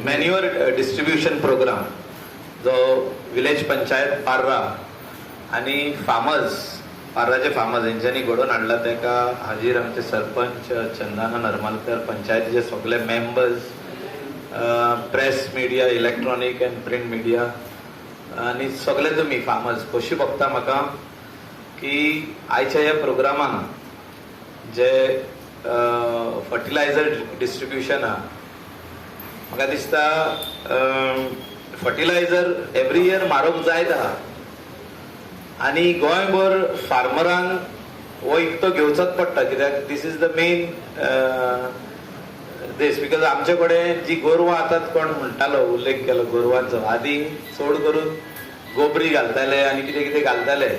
Manure distribution programme जो village panchayat Parra आनी farmers, पार्राचे farmers हेंच्यांनी घडोवन हाडला, ताका हाजीर आमचे सरपंच चंदना नर्मलकर, पंचायतीचे सगळे members, press media, electronic and print media आनी सगळे तुमी फार्मर्स. खोशी भोगता म्हाका की आयच्या ह्या प्रोग्रामाक जे फर्टिलायझर डिस्ट्रीब्युशन आहा, म्हाका दिसता फर्टिलायझर एवरी इयर म्हारग जायत आहा आनी गोंयभर फार्मरांक हो इकतो घेवचोच पडटा, कित्याक this is the main this, because आमचे कडेन जी गोरवां आतां कोण म्हणटालो, उल्लेख केलो गोरवांचो, आदी चड करून गोबरी घालताले आनी कितें कितें घालताले,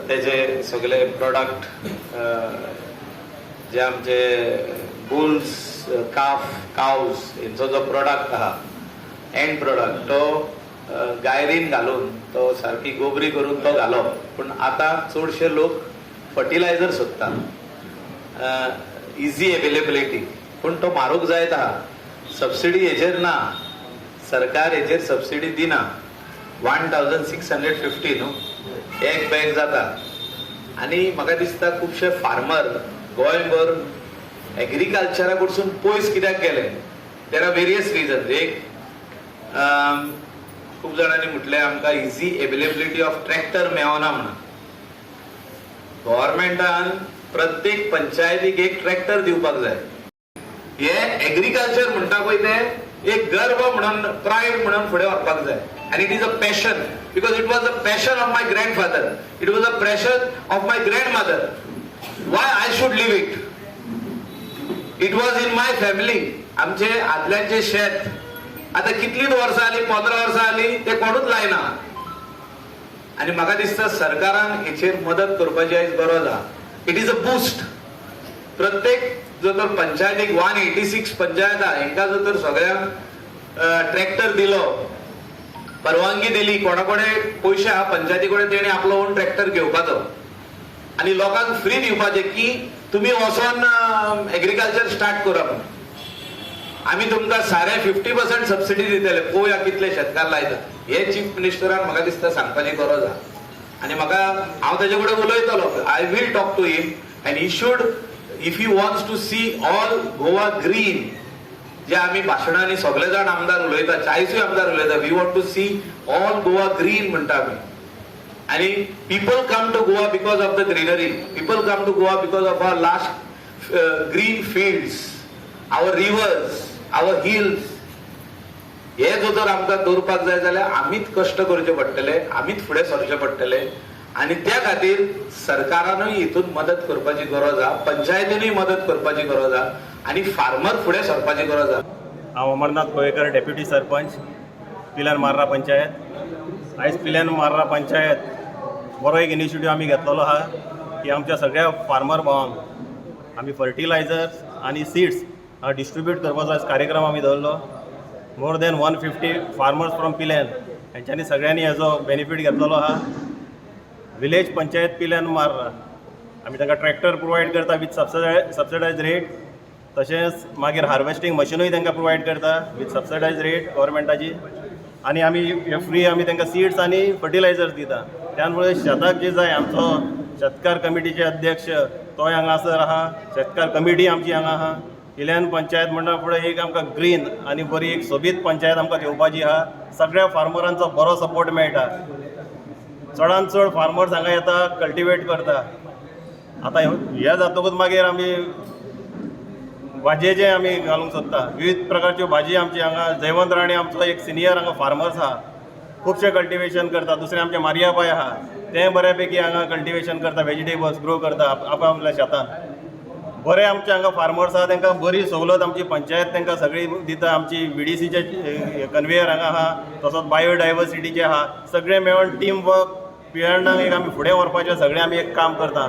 तेजे सगळे प्रोडक्ट जे आमचे बुल्स, काफ, कावज हेंचो जो प्रोडक्ट आहा, एंड प्रोडक्ट, तो गायरीन घालून तो सारकी गोबरी करून तो घालप. पूण आतां चडशे लोक फर्टिलायझर सोदता, इझी एवेलेबिलिटी, पूण तो म्हारग जायत आहा. सबसिडी हेजेर ना, सरकार हेजेर सबसिडी दिना. 1650 न्हू एक बॅग जाता. आनी म्हाका दिसता खुबशे फार्मर गोंयभर एग्रीकल्चरा कडसून पयस कित्याक गेले? There are various reason. एक, खूब जाणांनी म्हटलें आमकां इझी एवेलेबिलिटी ऑफ ट्रॅक्टर मेळना म्हणून. गव्हर्मेंटान प्रत्येक पंचायतीक एक ट्रॅक्टर दिवपाक जाय. हे एग्रीकल्चर म्हणटा पळय, ते एक गर्व म्हणून, प्रायड म्हणून फुडें व्हरपाक जाय. आनी it is a passion, because it was a passion of my grandfather, it was a passion of my grandmother. Why I should leave it? It was in my family. आमचे आदल्यांचे शेत आता कितलीच वर्सां आली, 15 वर्सां आली, ते कोणूच लायना. आनी म्हाका दिसता सरकारान हेचेर मदत करपाची आयज गरज आहा. It is a boost. प्रत्येक जर तर पंचायतीक, 186 पंचायत आहा, हेंकां जर तर सगळ्यांक ट्रॅक्टर दिलो, परवानगी दिली, कोणा कडेन पयशे आहा पंचायती कडेन, तेणे आपलो ओन ट्रॅक्टर घेवपाचो आनी लोकांक फ्री दिवपाचे की तुमी वचोन एग्रीकल्चर स्टार्ट करा म्हणून. आमी तुमकां सारे 50% सबसिडी दितले, पळोवया कितले शेतकार लायता. हे चीफ मिनिस्टरान म्हाका दिसता सांगपाची गरज आहा. आनी म्हाका, हांव ताजे कडेन उलयतलो. I will talk to him and he should, if he wants to see all Goa green, जे आमी भाशणांनी सगळे जाण आमदार उलयता, 40ूय आमदार उलयता, we want to see all Goa green म्हणटा आमी. आणि people come to Goa because of the greenery, people come to Goa because of our lush green fields, our rivers, our hills. हे जो जर आमकां दवरपाक जाय जाल्यार आमीच कश्ट करचे पडटले, आमीच फुडें सरचे पडटले. आनी त्या खातीर सरकारानूय हितून मदत करपाची गरज आहा, पंचायतीनूय मदत करपाची गरज आहा आनी फार्मर फुडें सरपाची गरज आहा. हांव अमरनाथ गोवेकर, डेप्युटी सरपंच, पिल्यान मार्रा पंचायत. आयज पिल्यान मार्रा पंचायत बरो एक इनिशिएटीव आमी घेतलेलो आहा की आमच्या सगळ्या फार्मर भावांक आमी फर्टिलायझर्स आनी सीड्स डिस्ट्रिब्यूट करपाचो आयज कार्यक्रम आमी दवरलो. More than 150 farmers from Pilerne हेंच्यांनी सगळ्यांनी हेजो बेनिफीट घेतलेलो आहा. विलेज पंचायत पिल्यान मार्रा आमी तांकां ट्रॅक्टर प्रोवायड करता विथ सबसिडायज रेट. तशेंच मागीर हार्वेस्टींग मशिनूय तांकां प्रोवायड करता विथ सबसिडायज रेट गव्हर्मेंटाची. आनी आमी हे फ्री आमी तांकां सीड्स आनी फर्टिलायझर्स दिता. त्यान मुळे शेताक जे जाय, आमचो शेतकार कमिटीचे अध्यक्ष तोय हांगासर आहा, शेतकार कमिटी आमची हांगा आहा. पिल्यान पंचायत म्हणटा फुडें एक आमकां ग्रीन आनी बरी एक सोबीत पंचायत आमकां घेवपाची आहा. सगळ्या फार्मरांचो बरो सपोर्ट मेळटा. चडान चड फार्मर्स हांगा येता, कल्टिवेट करता. आतां हे जातकूच मागीर आमी भाजयेचे आमी घालूंक सोदता. विविध प्रकारच्यो भाजी आमची हांगा. जयवंत राणे आमचो एक सिनियर हांगा फार्मर्स आहा, खुबशे कल्टिवेशन करता. दुसरें आमचे मारिया पाय आहा, ते बऱ्यापैकी हांगा कल्टिवेशन करता, वेजिटेबल्स ग्रो करता आपल्या शेतान. बरे आमचे हांगा फार्मर्स आहा, तांकां बरी सवलत आमची पंचायत तांकां सगळी दिता. आमची व्हीडीसीचे कन्वेयर हांगा आहा, तसोच बायोडायवर्सिटीचे आहा. सगळें मेळून टीम वर्क पिळर्णाक एक आमी फुडें व्हरपाचें सगळें आमी एक काम करता.